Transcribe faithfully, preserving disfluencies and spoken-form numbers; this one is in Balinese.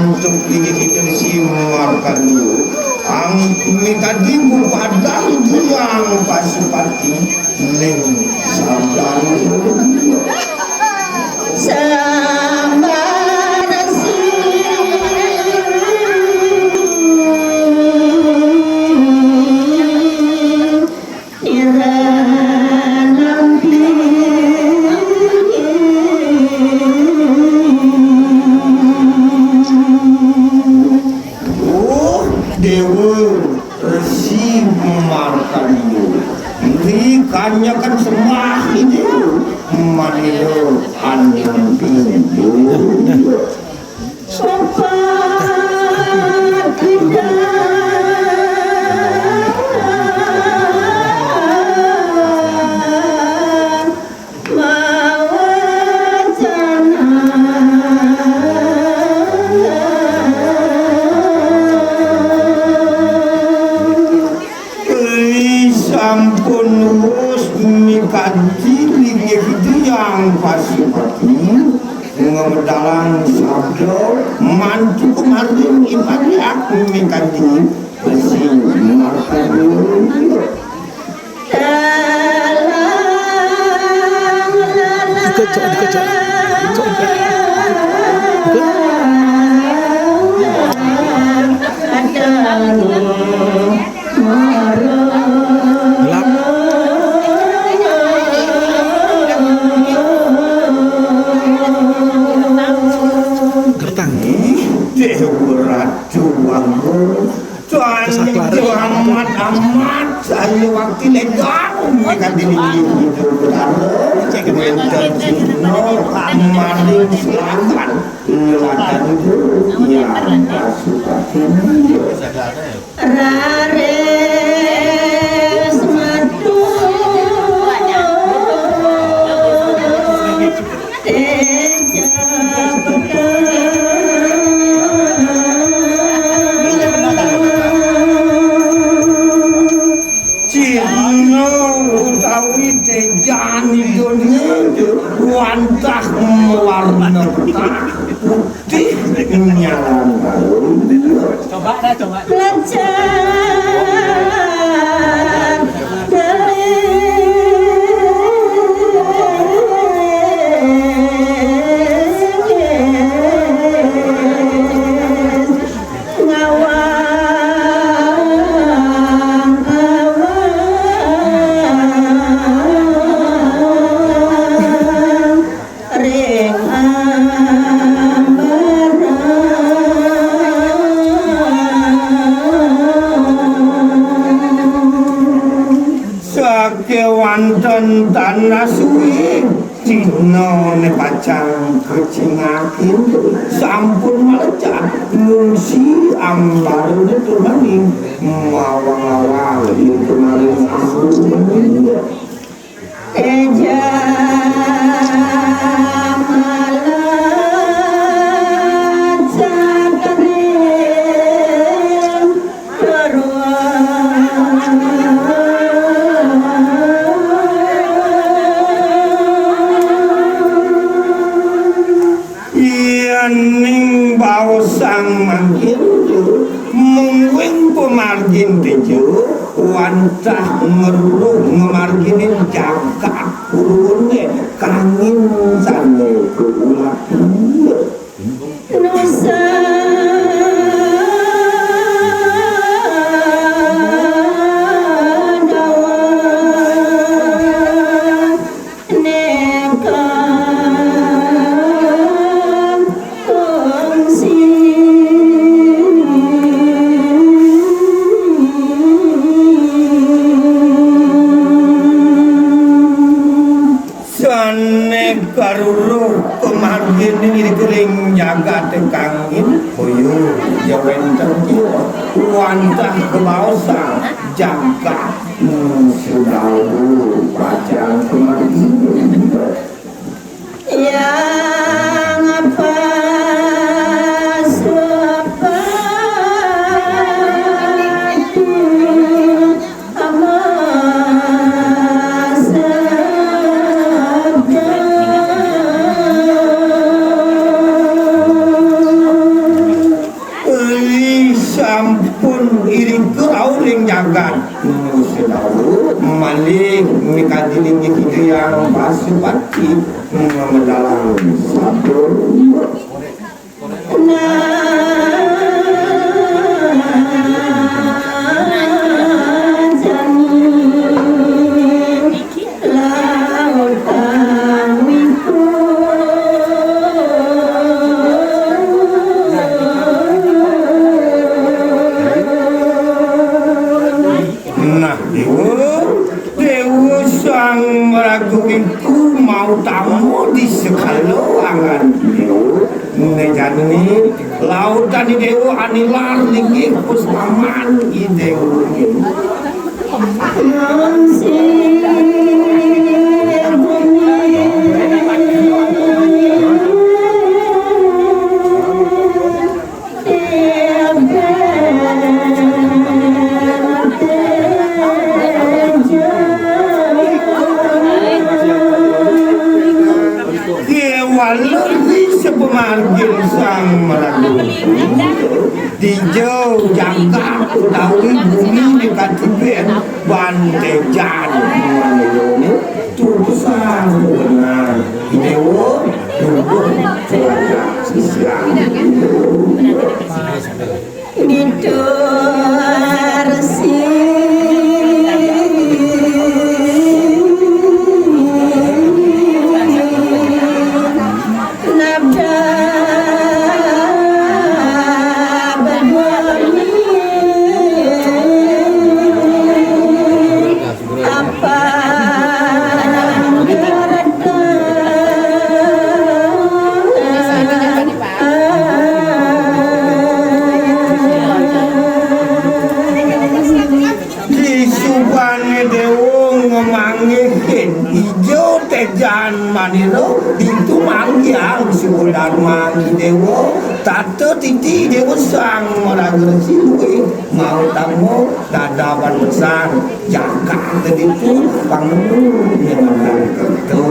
Untuk ini kita si Markandu. Ang mikadi pun padang tuyang Pasupati ning sabdan. Sambarasi nira nampi. Oh, Dewa Resi Markandeya. Ri kanyakan sembah ide. Manila anyamping. Sopan kita mawacana. Ri sampun wus mikadi linggih Hyang Pasupati, ngamedalang sabda mantu kemarin ipariak mikadi Resi Markandeya. Dikejok, dikejok. Cok, dikejok. Gelap. Gertang. Ih, Dewa Ratu Agung. Tuan itu amat, amat, saya waktu legang, mereka diri itu, saudara. Wenten Cina, maling selatan, selatan itu, yang pasukan. Raris madu. Cina utawi tejan dunia wantah mewarna petah putih nyaran. Coba dah, coba. Lecet. Ngawang-awang ring ambaran. Sakewanten tanah suwing Cina ne pacang kacingakin sampun malecat ngungsi ambarane turmaning mawang-awang ing turmaning ambu. Eja malecat ring Yening baosang mangkin, mungguing pamargin teja, wantah ngruruh ngamarginin jagat purune kangin sane kaulati. Nusa Dawa nengkang kongsi. Sane karuruh pamargine ring jagate kangin, boya ja wenten kiwa wantah kabaosang jagat, hmm, sudalu pacang pamargine. Yang apa sepatu Amasabda. Pun irika rauh ring jagat. Hmm, sedawa malih mikadi linggih Ida Hyang Pasupati, hmm, madalang sabda. Nah, jani Nah, Déwa, Déwa Sang Maraga Wiku mautama di sekala angan Déwa. Né jani lautan Déwa anilar linggih pasaman Déwa. Kéwala ri sapamargin Sang Maraga. Dija jagat utawi bumi di katibén ban téjan manéloni tutusan benar Déwa tubuh selayak sisian. Ditu Resi nabda badwani. Disubané Déwa ngamanggihin ija téjan manira ditu manggihan Siwa Darma Déwa tata titi Déwa Sang Maraga Resi luwih mautama dadaban pesan jagat ditu panemu nyemangan kerta.